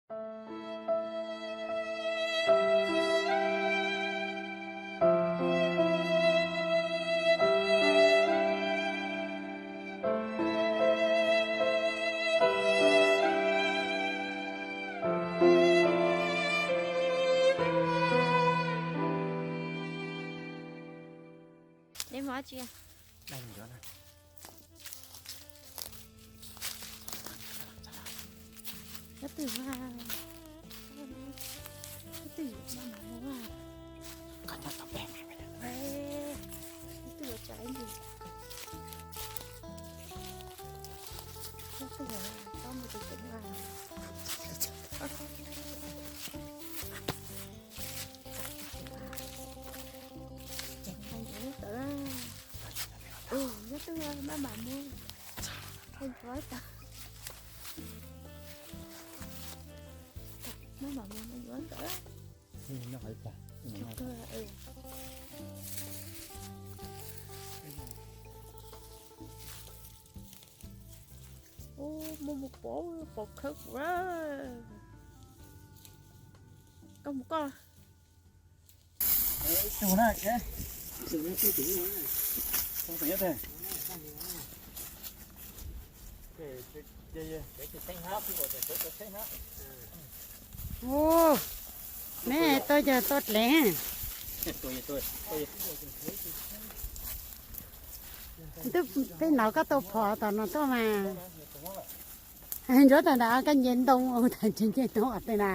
Eb, mov tsi? Nyob twg mas, nyob twg mas, nyob twg tsa ib ntsis, nyob twg tsob mus tus ceev mas. Ceev nqaij ntawd, nyob twg maj mam mus, nqaij ntsuav tawm, maj mam mus nqaij ntsuav tawm. Ub, muaj mus pom, pom khawb kuv. Koj mus koj. Ub, me tau yog tau dlev. Ntuj, peb hnov koj tau phom tom no tuaj mas. Ntsuav tag nrho koj nce ntoo, tag tsis nce ntoo tej na.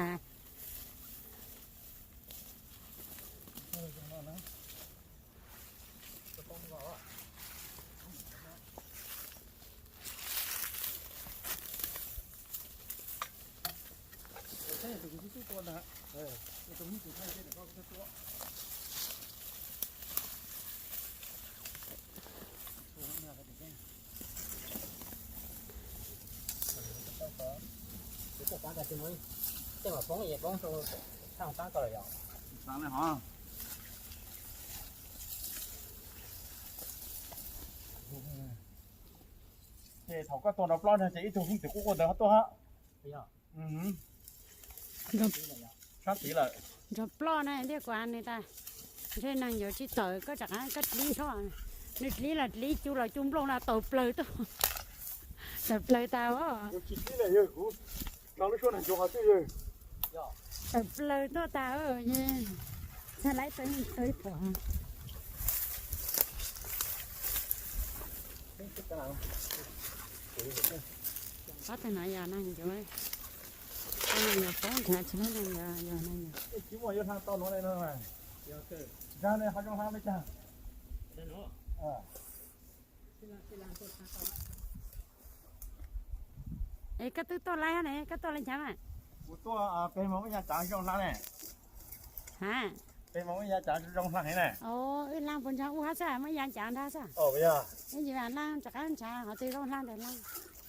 Ces thaum koj tua nrov plob no ces ib tug hwj tim qub qub ntawd ho tuaj hab. Sab tid lawm. Nrov ploj na, tias kuv nws tas, ntshe neeg yuav tsis tawm, koj rov qab koj dlib nrho. Nws dlib los dlib, cu los cu nplooj no tawm plaws tuaj, tawm plaws tas os. Tawm plaws tuaj tas, txhaj laib tau tau ib pom. Qab tag no yog neeg yuav, neeg yuav poob nrad tsis muaj neeg yuav, yog neeg yuav. Es koj twb tuaj laib ne, koj tuaj li cas mas? Kuv tuaj pem mas muaj yav tsav zoo hla ne. Ha? Pem mas muaj yav tsav zoo hla heev na. Wb laaj puas ntshaw ub hab xwb, muaj yav tsav nrad xwb. Yog, laaj rov qab ntshaw qhov twg zoo hla ntawd laaj.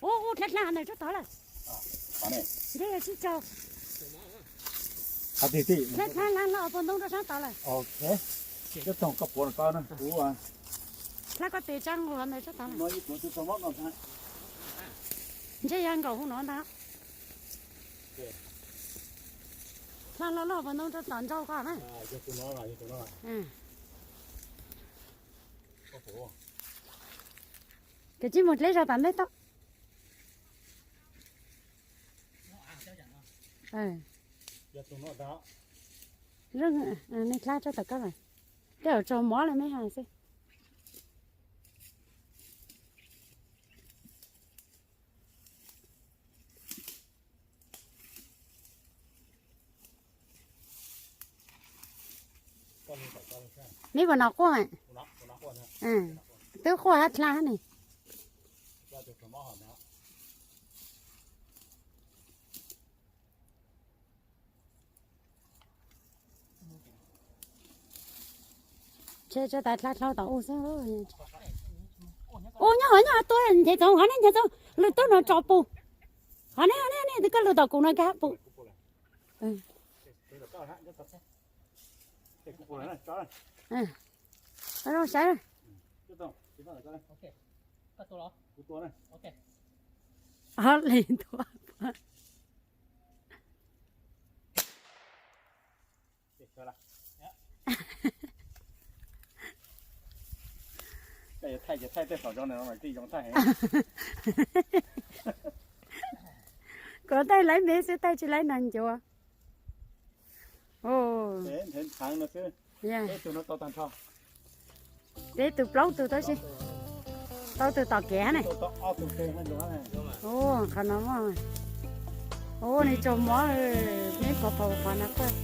Ub, ub, dlha dlha ntawd tsob tod lawm. Ntshe yog tsib caug. Dlha dlha hla hlo puag ntoo rau sab tod lawm. Dlha koj tes tsa nqus ntawd tsob tod lawm. Ntshe yog nkaum hu no ntag. Hla hlo loj puag ntoo rau tom nraug ko na. Koj tsis mus dleb zog tom ntej tau. Nej dlha tsob tom koj lawm. Tej zaum tsaug mov lawm me has xwb. Neb puas nov quaj? Twb quaj hab dlha hab ne. Tseg tso tas dlha dlhau tom u xwb. Ua nyob hov nyob hov tua Nchaiv Txoov, hov ne Nchaiv Txoov, lwm tub no tso pum. Hov ne, hov ne, hov ne, koj lwm tom kuv no kab pum. Zoo saib. Hov li tua. Tua. Kuv taij laiv me xwb, taij tsis laiv neeg ncuav. Peb tus plaub tus tab sis, plaub tus tom kev ne. Qhov no, ua nws tsaus mov, neb pov pov qhov no tuaj.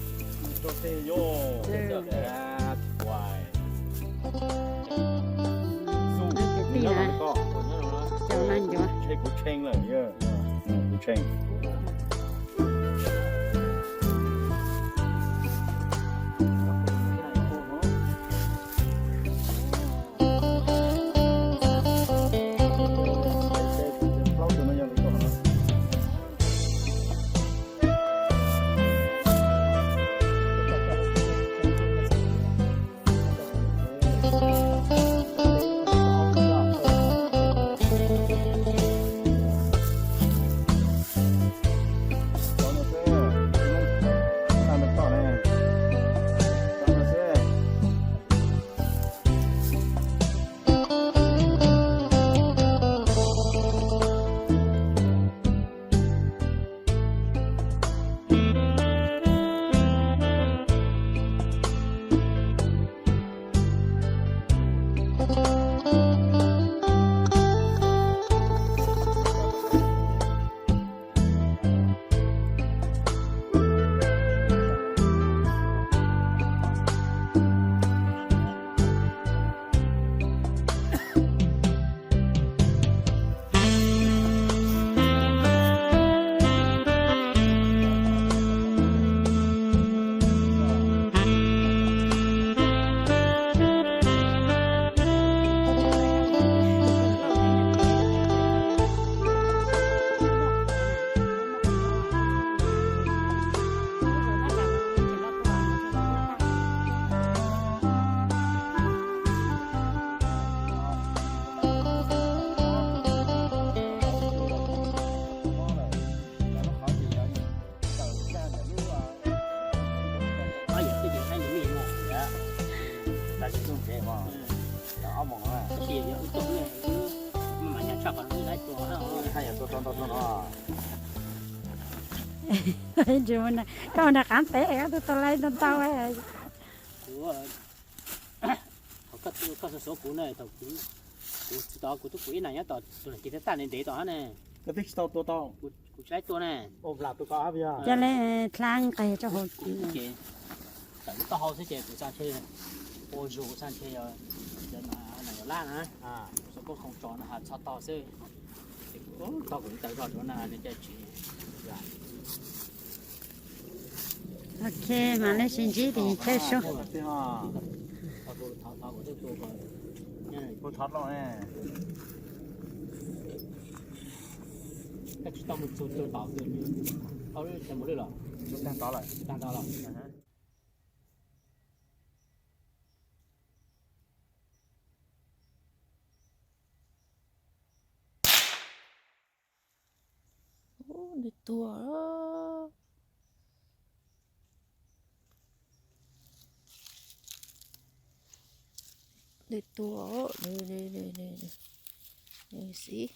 Kwv tij na, caum neeg ncuav. Koj nrog qab peb, koj tus tau laib ntau ntau. Koj xov xov kuv na, kuv tsis tau, kuv twb kuv ib nag nyob tom tus lam kis thab taj ntev ntev tom hab ne. Koj twb tsis tau tua tau. Kuv tsis laib tua ne. Ca le dlhab nqes rau hauv. Tawm lub taub hau xwb ces kuv xav ntshe ua zug, kuv xav ntshe yog, yog na, yog lab na. Xov koob khoom tso no has txho tau xwb. Ces kuv tau kuv taw zog rau na ne, ca tsis. Ok, mam li sib ntsib tim thawj sub. Koj tsis tau mus txug tau tom, tau lub tag lawm, tag tau lawm. Ub, nws tuag. Nws tuag, nws, nws, nws, nws, nws xib.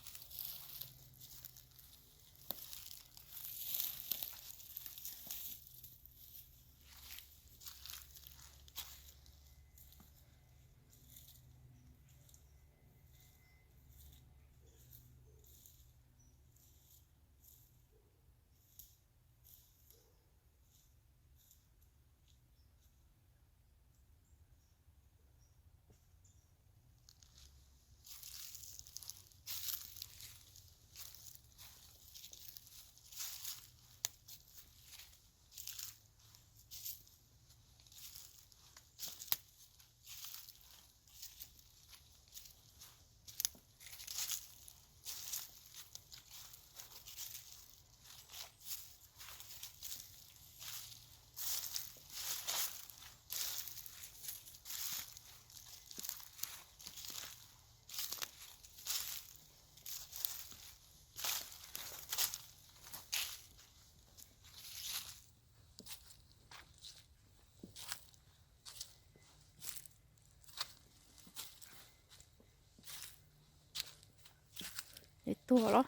Nws tuag los?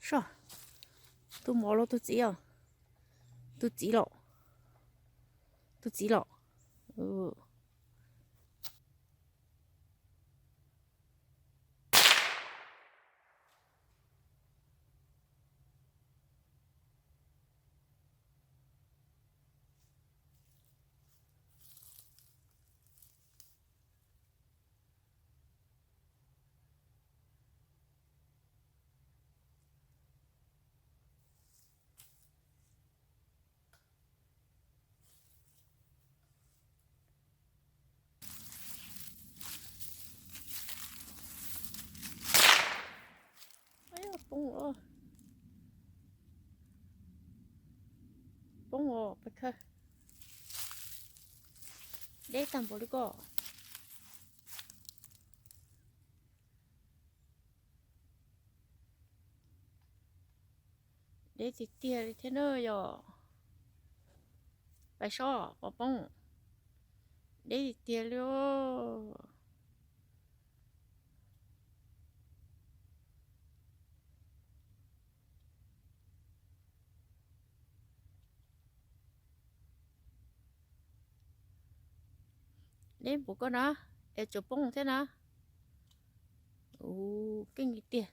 Soj, tus mov los tus txiv os? Tus txiv los? Tus txiv los? Poob os, poob os, peb khawb. Deb tag npaum li ko. Deb tiag tiag li thiab na yom. Pais sob pov poob. Deb tiag tiag li os. Deb npaum ko na, es tsuas poob thiab na. Ua keej li tiag.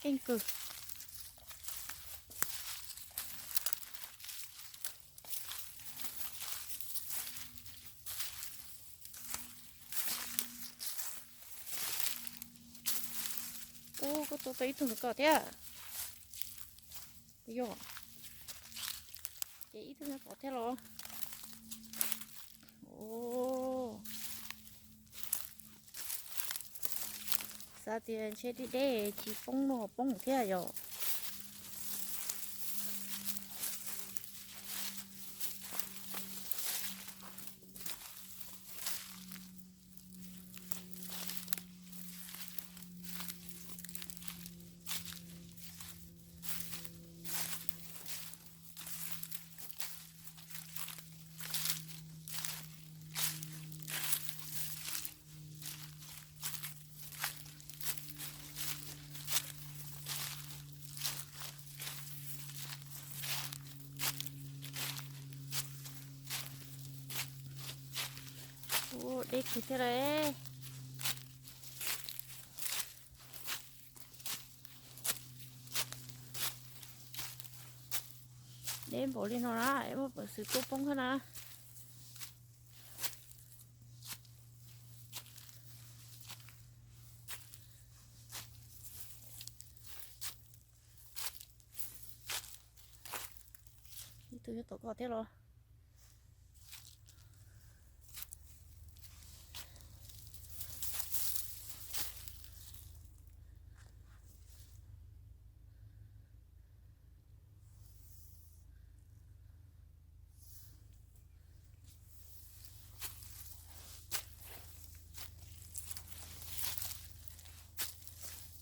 Keej kawg. Ub, koj tua tau ib tug ntawm ko thiab. Yog, ces ib tug nyob tod thiab los? Ub, xav tias ntshe deb deb tsis poob no poob thiab yom. Ub, deb kawg thiab lauj. Deb npaum li no na, es muaj peev xwm tua poob thiab na. Ib tug nyob tom ko thiab los?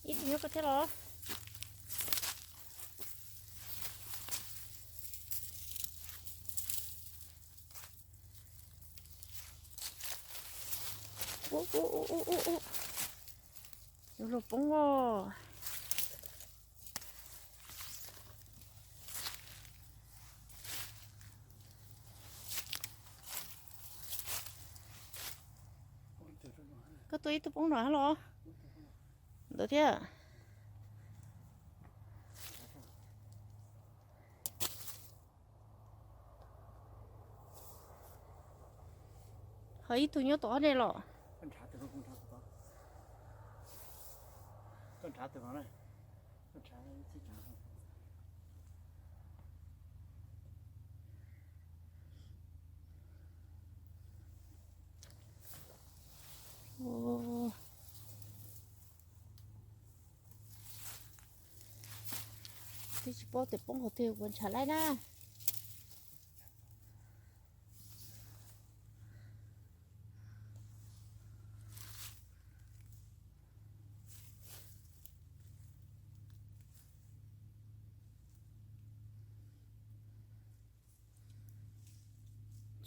Ib tug nyob ko thiab los? Ub, ub, ub, ub, ub, ub. Yuav luag poob os. Koj tua ib tug poob no hab los? Ntawd thiab. Ho ib tug nyob tom ne los? Twb tsis paub tias poob qhov twg, kuv ntshav laij na.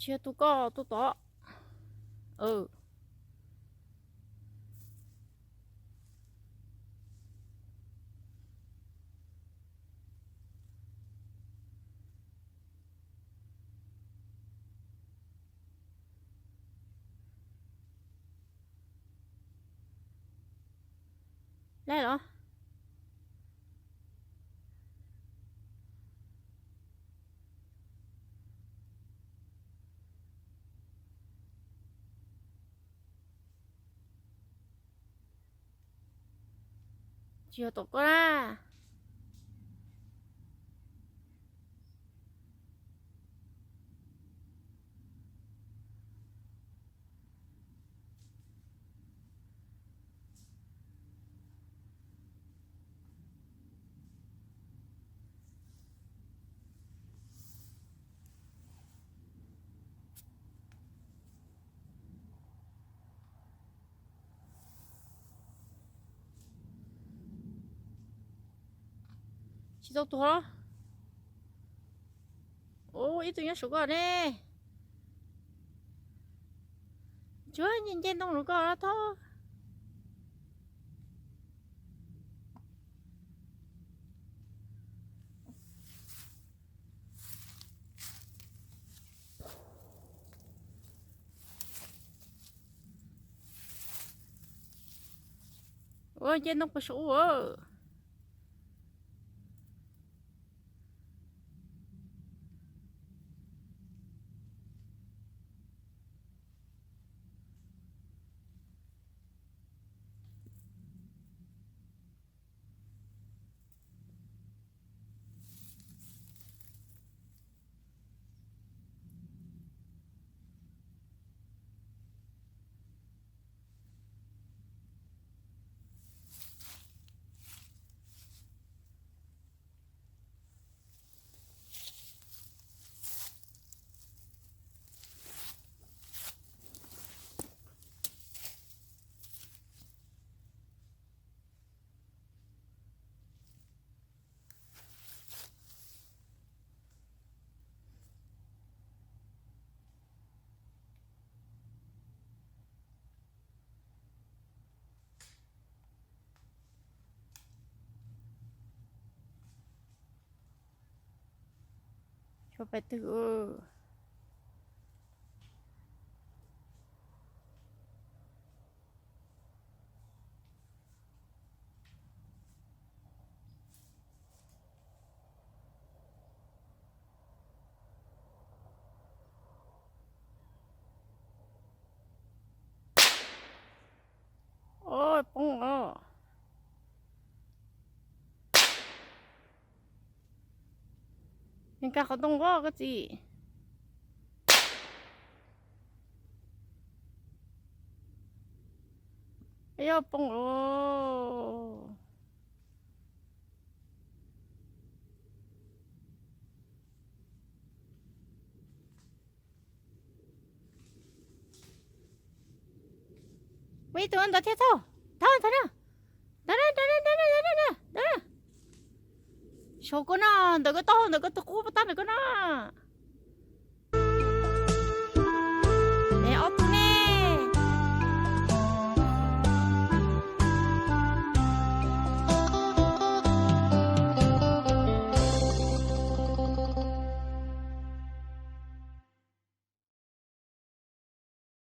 Tsis yog tus koj tus tod. Laij los? Tsis yog tom koj na. Tsis tau tuag los? Ub, ib tug nyob saum koj ne. Tsuas nce ntoo rau koj thaub. Ua nce ntoo puas saum ub. Tshuav pais twg? Oj, poob os. Nkag qhov ntoo os koj txiv. Yog poob os. Ua ib tug ntawd thiab thaub. Thaub, ntawd na. Ntawd na, ntawd na, ntawd na, ntawd na, ntawd na. Saum koj no, ntawm koj taub hau ntawm koj tus qub pab tab ntawm koj no.